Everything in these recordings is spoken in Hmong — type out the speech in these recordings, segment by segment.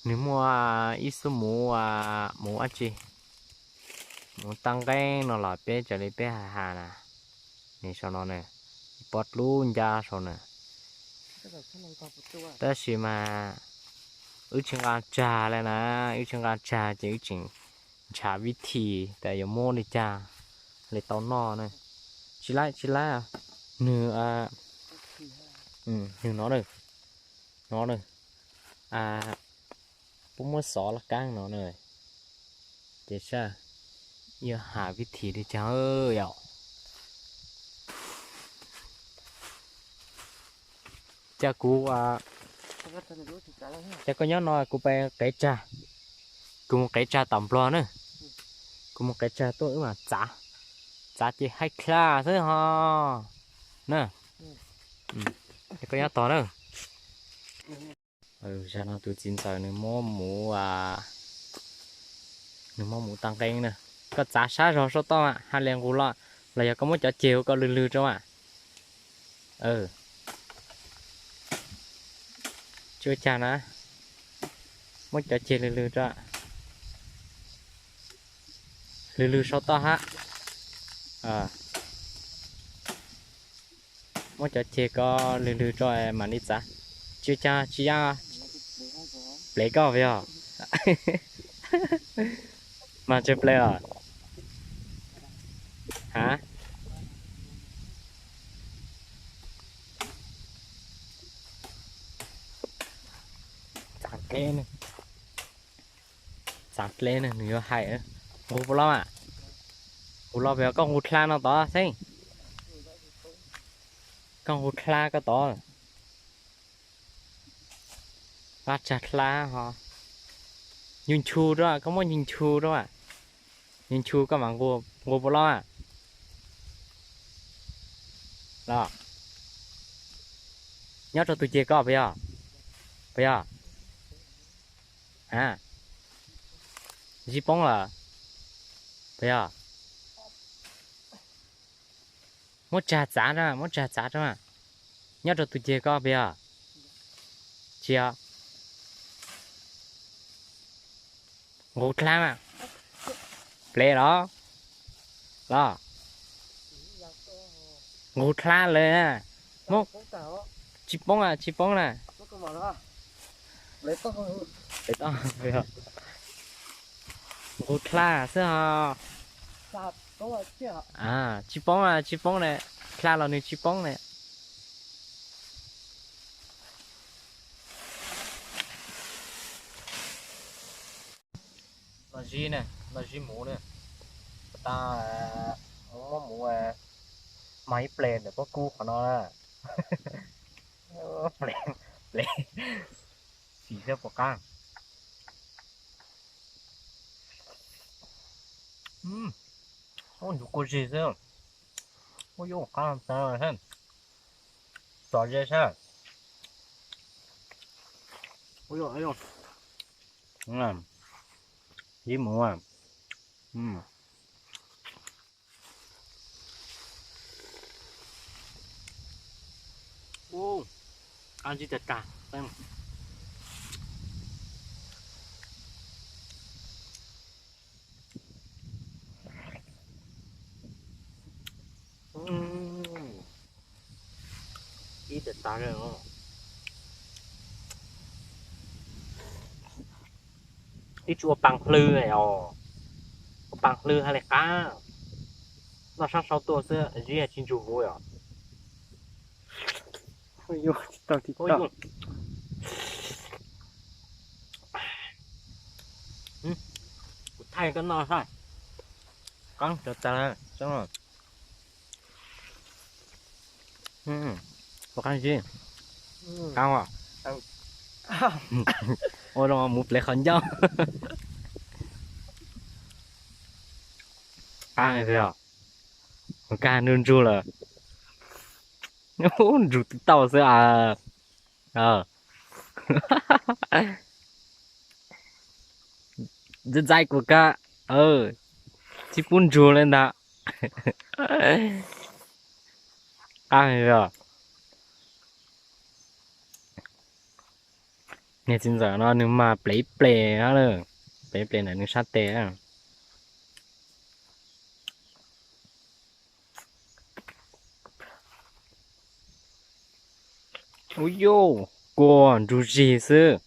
Nws muaj ib xub muv, muv dab tsi, muv tag nqeeb no los peb raws li peb has has na, nws saum no na, ib pob dlub ncab saum na. Tab sis mas wb tsis nqa tsag li na, wb tsis nqa tsag ces wb tseem ntshav vib thim tas yuav muab li cas li tau noj na. Tsis laib, tsis laib, nws, nws no na, no na, puab muab xov laj kab no na, ces saib yuav has vib thim li cas yom. Ces kuv, ces koj nyob no kuv pais qev tsag, kuv mus qev tsag tom Nplog na, kuv mus qev tsag tuaj wb mam txav, txav ces haib dlha xwb ho na. Ces koj nyob tod na. Zaum no tus txiv ntxawm nws muab muv, nws muab muv tag nqeeb na. Koj txav sab zog sab toj mas ha li nqus los, los yog koj muab cov ceg koj lwg lwg rau mas. Tsis ua cas na, muab cov ceg lwg lwg rau, lwg lwg sab toj hab. Muab cov ceg ko lwg lwg rau mam li txav. Tsis ua cas, tsis ya. Plev koj puas yog? Mas tsis plev os. Ha? Txav dleb ne, nws yuav hais. Nqus puas los mas? Nqus los puas yog? Koj nqus dlha no tod xeeb. Koj nqus dlha koj tod. Vaj tsag dlha ho. Nchu nchu rau, koj muab nchu nchu rau. Nchu nchu koj mam nqus, nqus puas los mas? Los. Nyob rau tus ceg koj puas yog? Puas yog? A, zij poob lawm. Puas yog? Muab tsag txav rau, muab tsag txav rau. Nyob rau tus ceg koj puas yog? Tsis yog. Nqus dlha mas. Plev los? Los. Nqus dlha lawm. Tsis poob, tsis poob na. Nqus dlha xwb os. Tsis poob, tsis poob na. Dlha los nws tsis poob na. Los zib na, los zib muv na. Tab, muv muab muv, mag ib ples ntawm pob kub qhov no na. Ples, ples, xim saib puas qab. Ub, ncuv kua zig xwb. Ub, yuav qab tas, txom ze sab. Zib muv. Ub, qab zib tag tag. Ib tag tas li. Ib tsuj ua paas hlwb os, ua paas hlwb hais li qab. Noj sab sau tuaj xwb zib tsis ntsug huv os. Kuv thaij koj noj saib, qab tas tas. Ua qab zib, qab os. Ua zoo mus plev qhov ncauj. Qab os, kag ntsug ntsug lawm. Ntsug twb tau xwb a. Ntxaij ntxaij kuv kab, tsis pub ntsug li ntag. Qab os. Niag txiv ntxawm no nws mas plev ples na, plev ples ntawm nws sab tes. Ub yuj, kua ntsug zig xwb.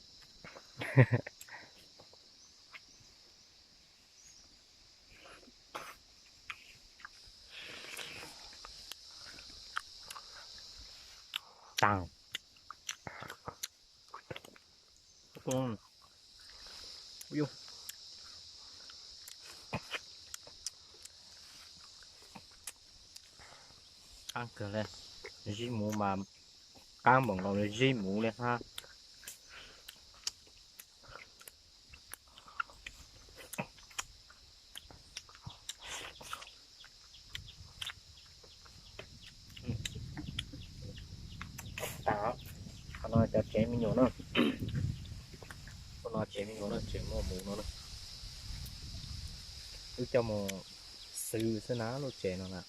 Qab kawg li, zib muv mas qab npaum nkaus li zib muv li hab. Tag, qhov no cov tsev me nyuam na, qhov no tsev me nyuam na, tsev muaj muv no na, wb coj mus xwb xwb na lub tsev no na.